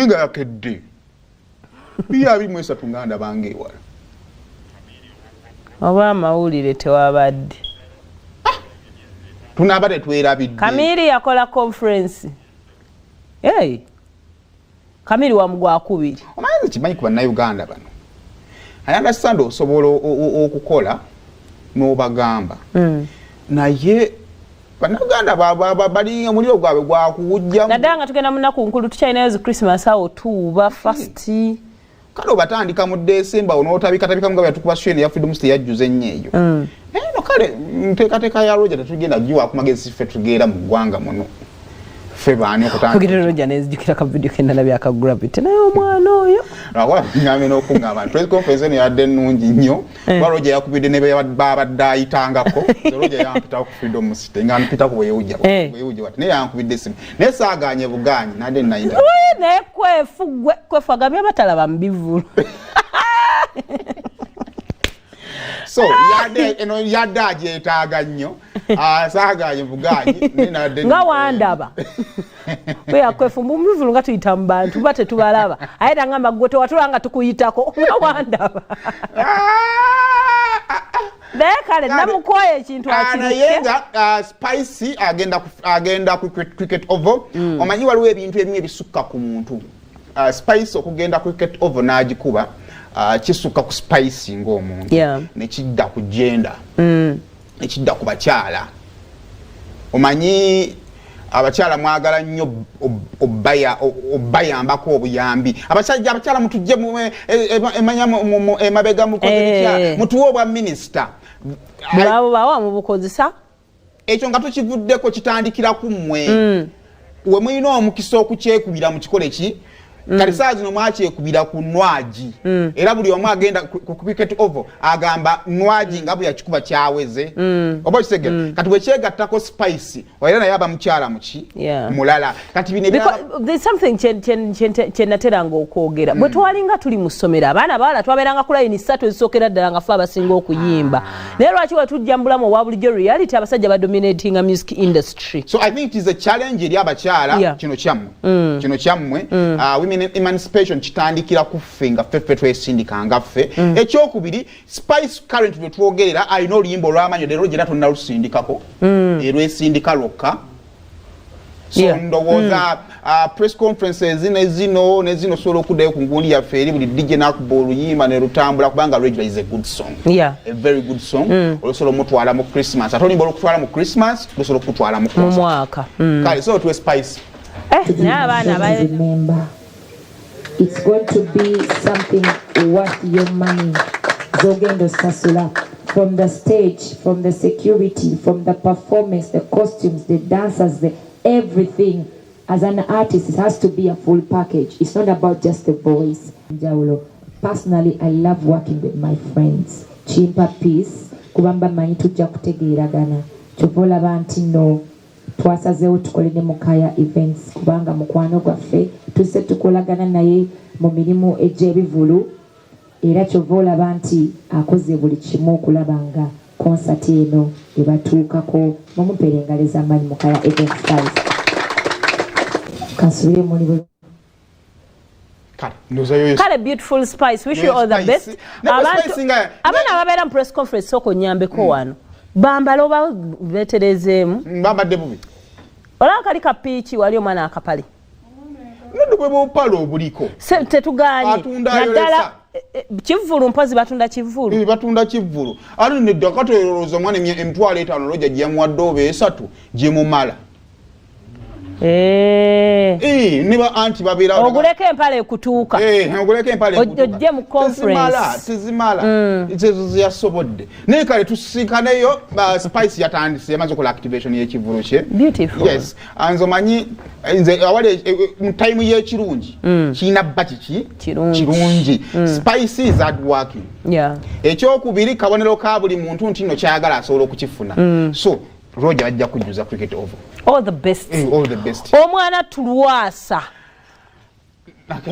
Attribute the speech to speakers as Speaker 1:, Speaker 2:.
Speaker 1: Naye nga yakedde 2023 nga ndabanga ewala.
Speaker 2: Oba amawulire tewabadde.
Speaker 1: Tunaaba tetwerabidde.
Speaker 2: Kamiri yakola conference. Hey. Kamiri wa mugwakubiri.
Speaker 1: Omanyi nze kimanyi ku Bannayuganda bano, I understand, osobola okukola n'obagamba, naye Bannayuganda bali omuliro gwabwe gwakuwujjamu.
Speaker 2: Naddala nga tugenda mu nnaku nkulu, tukyalinayo zi Christmas awo, tuuba fast.
Speaker 1: Kale obatandika mu Desemba onootabikatabikamu nga bweyatukuba shene ya Freedom City, yajjuza ennyo eyo. Naye no kale nteekateeka ya Roger tetugenda giwa ku magezi, ffe tugeera mu ggwanga muno, ffe baani okutandika?
Speaker 2: Ogenda Roger, nenzijukira ka video kendalabye aka Gravity, naye omwana oyo.
Speaker 1: Ngambe n'okuŋŋamba nti press conference eno yadde ennungi nnyo, kuba Roger yakubidde ne babadde ayitangako. Nze Roger yampitako ku Freedom City nga mpitako bweyewujja bweyewujja wati, naye yankubidde essimu, naye saaganye bugaanyi, nadde nayita.
Speaker 2: Naye Kwefu, gwe Kwefu agambye abatalaba mu bivulu.
Speaker 1: So yadde eno yadde agyetaaga nnyo. Ah, saaganye bugaanyi, naye nadde
Speaker 2: nga wandaba oya Kwefu mu bivulu nga tuyita mu bantu ba tetubalaba, aye tangamba gwe tewatula nga tukuyitako nga wandaba. Naye kale namukoya ekintu.
Speaker 1: Naye
Speaker 2: akirike.
Speaker 1: Nga Spice agenda ku Cricket Oval. Omanyi waliwo ebintu ebimu ebisukka ku muntu. Spice okugenda ku Cricket Oval n'agikuba, kisukka ku Spice ng'omuntu, nekidda ku gender, nekidda ku bakyala. Omanyi abakyala mwagala nnyo obayambako obuyambi. Abasajja, abakyala mutujje emanya emabega mukoze bitya? Mutuwe obwa minisita.
Speaker 2: Bwabo bawa mubukozesa.
Speaker 1: Ekyo nga tukivuddeko, kitandikira ku mmwe. We mulina omukisa okukyekubira mukikole ki? Kati saa zino mwakyekubira ku Nwagi, era buli omu agenda ku Cricket Oval agamba Nwagi nga bwe yakikuba kyaweze, oba okitegera? Kati bwekyegattako Spice, era naye aba mukyala muki mulala. Kati bino
Speaker 2: There's something kye nateranga okwogera. Bwe twalinga tuli mu ssomero, abaana abawala twabeeranga ku layini ssatu ezisookera ddala nga ffe abasinga okuyimba. Naye lwaki wetujja mu bulamu obwa bulijjo, reality, abasajja badominatinga music industry?
Speaker 1: So I think it is a challenge eri abakyala. Kino kyammwe, kino kyammwe. Women emancipation kitandikira ku ffe, nga ffe ffe twesindika nga ffe. Ekyokubiri, Spice current lwe twogerera alina oluyimba olw'amaanyi leero gyera tonnalusindikako, erwesindika lwokka. So ndowooza press conferences nezino nezino osobola okuddayo ku ngundi yaffe eri buli DJ nakuba oluyimba ne lutambula, kubanga Regular is a good song, a very good song. Olusobola omutwala mu Christmas, ate oluyimba olukutwala mu Christmas lusobola okukutwala mu
Speaker 2: mu
Speaker 1: concert.
Speaker 2: mwaka.
Speaker 1: Kale so tuwe Spice.
Speaker 2: Eh, naye abaana
Speaker 3: Remember, it's going to be something worth your money. Zogendo osasula. From the stage, from the security, from the performance, the costumes, the dancers, the everything. As an artist, it has to be a full package. It's not about just the voice. Njawulo. Personally, I love working with my friends. Kimpa peace, kubamba manyi tujja kutegeeragana. Kyova olaba nti no twasazeewo tukole ne Mukaya Events, kubanga mukwano gwaffe, tuzze tukolagana naye mu mirimu egy'ebivulu, era kyova olaba nti akoze buli kimu okulaba nga konsati eno ebatuukako. Mumupeera engalo ez'amaanyi Mukaya Events. Guys, kansubire muli bulungi.
Speaker 1: Kale ndowooza yoyo.
Speaker 2: Kale, beautiful Spice, wish you all the
Speaker 1: Spice.
Speaker 2: best.
Speaker 1: Naye Spice
Speaker 2: Abaana ababeera mu press conference, sooka onyambeko wano, bambala oba beeterezeemu?
Speaker 1: Bambadde bubi.
Speaker 2: Olaba kali kapiiki, wali omwana akapale.
Speaker 1: Noddo bwe bupale obuliko.
Speaker 2: Tetuganye.
Speaker 1: Atunda ayolesa.
Speaker 2: Naddala kivvulu, mpozi batunda kivvulu.
Speaker 1: Batunda kivvulu, ate nedda kati olowooza omwana 50,000 Roger gye yamuwadde oba esatu gyemumala? Ne ba anti babeera
Speaker 2: Oguleko empale ekutuuka.
Speaker 1: Oguleko empale ekutuuka.
Speaker 2: Ojje mu conference.
Speaker 1: Tezimala, tezimala. Ezo zeyasobodde. Naye kale tusisinkaneyo. Spice yatandise, yamaze okola activation y'ekivvulu kye.
Speaker 2: Beautiful.
Speaker 1: Yes. Nze omanyi nze awali mu time y'ekirungi kirina bba kiki?
Speaker 2: Kirungi.
Speaker 1: Kirungi. Spice is hard working. Ekyokubiri, kabonero ka buli muntu nti nno kyayagala asobola okukifuna. So Roger ajja kujjuza Cricket Oval.
Speaker 2: All the best.
Speaker 1: All the best.
Speaker 2: Omwana tulwasa.
Speaker 1: Nakenze.